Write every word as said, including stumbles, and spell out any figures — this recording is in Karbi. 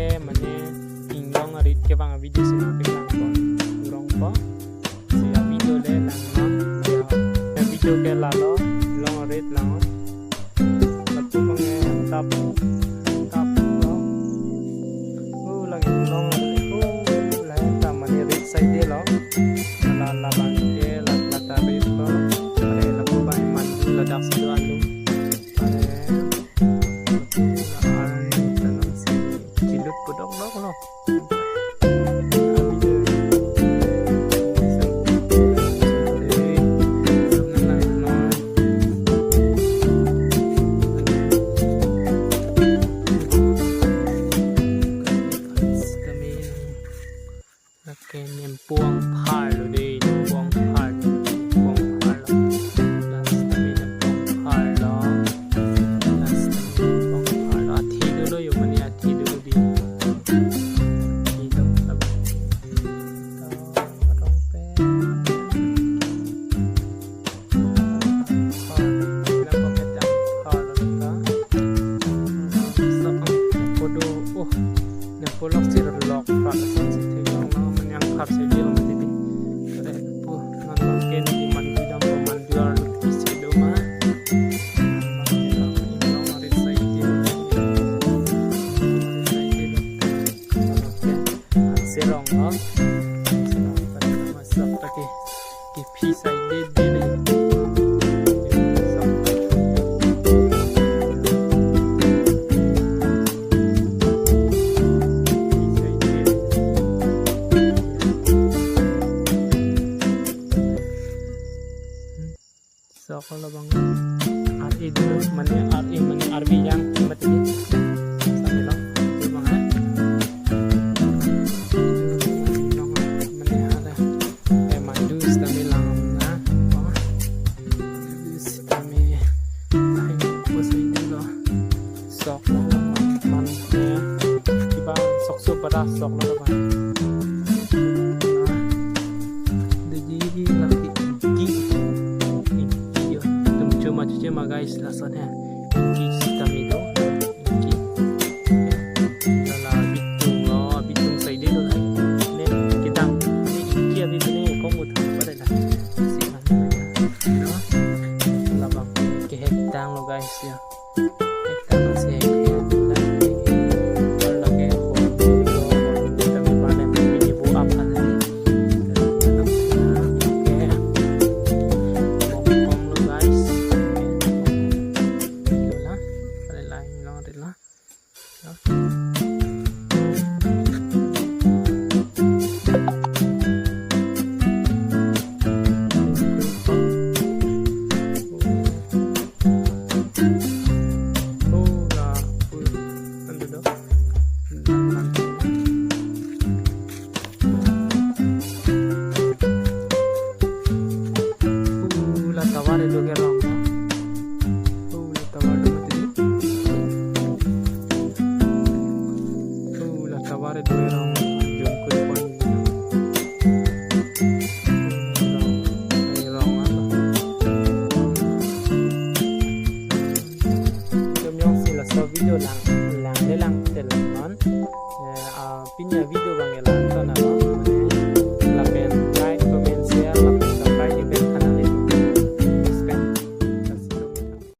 Mane inglong arit kevang avideo si nangpeklang pon rong po. Si avideo le lang lang. Ya, avideo ke lalo, inglong arit lang. Lapu abang ke tap, tap lo. Oh, lake inglong arit. Oh, la ta mane rit side lo. La labang ke la, la ta rit lo. Are lapu abang mandu ladak si do alu. Are lapu la arni tanam si chilut pudok dok lo. Lake nempo angphar lo dei, nempo angphar, nempo angphar lo. Last time nempo angphar lo. Last time nempo angphar lo. Athi dolo yo mane athi dolo dei. Athi dolo. Arong pen. Nempo lok si lok prak ason si theklong lo, mane angphar si dil mati di. Kare pu non bangke ni mandu dam po, mandu arlo si do ma. Bangke lo, inglong arit side lo. Oke, serong lo. Serong pada masuk lagi. Kephi side dei. Sok lo bang. Ar-e dolo, mane ar-e, mane arbi yang mati. Sambil lo, itu bang, ha. Mane ada. Eh, mandu sitame lang na. Bang. Sitame lain ko side lo. Sok lo man, man, eh, kiba sok so pada sok lo bang. Dei lake ingki. Ingki yo. Tum chuma chuche ma guys, lason he. Ingki sitame do. Ingki. Lala bitung lo, bitung side lo la. Ne kedam. Ne ingki abi bine kong utham pada la. Si man. No. Labang kehek tang lo guys ya. Ekta nang si hek hek, hek hek. Kalau lagi hon, hon, hon, hon, hon, hon, hon, hon, hon, hon, hon. Oke. Bom, bom lo, guys. Oke. Itulah. Pada lain, long, itulah. Oh, la tovar do ke rong. Oh, la tovar do mati. Oh, la tovar do ke rong. Jom kuri pon. Rong, rong apa? Jom jongsi laso video lang, lang le lang te lang non. Eh, ah, pini avideo abang ke la-an ton lo.